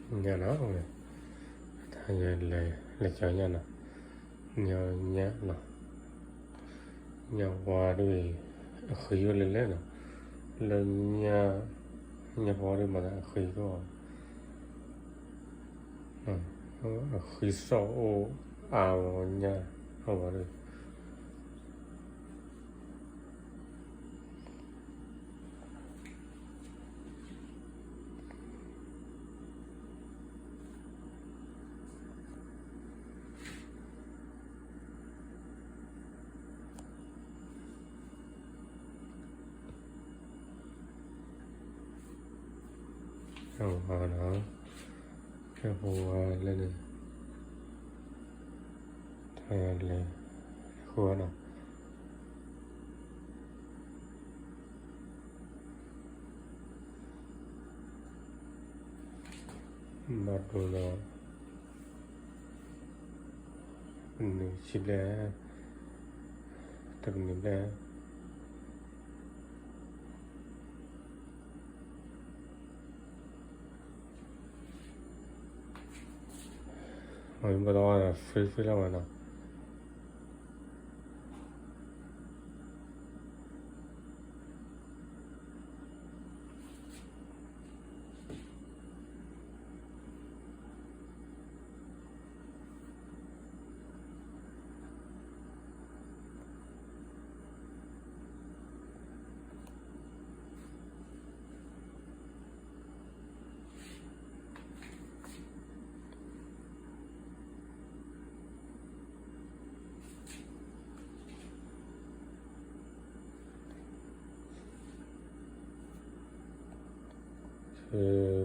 ညၣ်နီၤ, တၢ်လဲၤကၠီညၣ်နီၤ, ညၣ်ညၣ်နီၤ, ညၣ်ဝါဒ်အံၤ, အဃံအိၣ်လဲၣ်လဲၣ်နီၤ, လၢညၣ်, ညၣ်ဝါဒ်မၤသးအဃံကီၢ်, အဃံစီၣ်အိၣ်အါဝဲညၣ်, အဝဲဒ် အဝဲနီၤ, ကဲပဝဲလၢန့ၣ်, တၢ်လဲၤ, ဃိနီၤ, ဘၣ်ဒိနီၤ, နုၤဆံဘျဲၣ်, တကနံၤဘျဲၣ် အဘၣ်တၢ် free free လီၤဝဲနီၤ.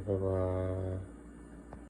ပဘၣ်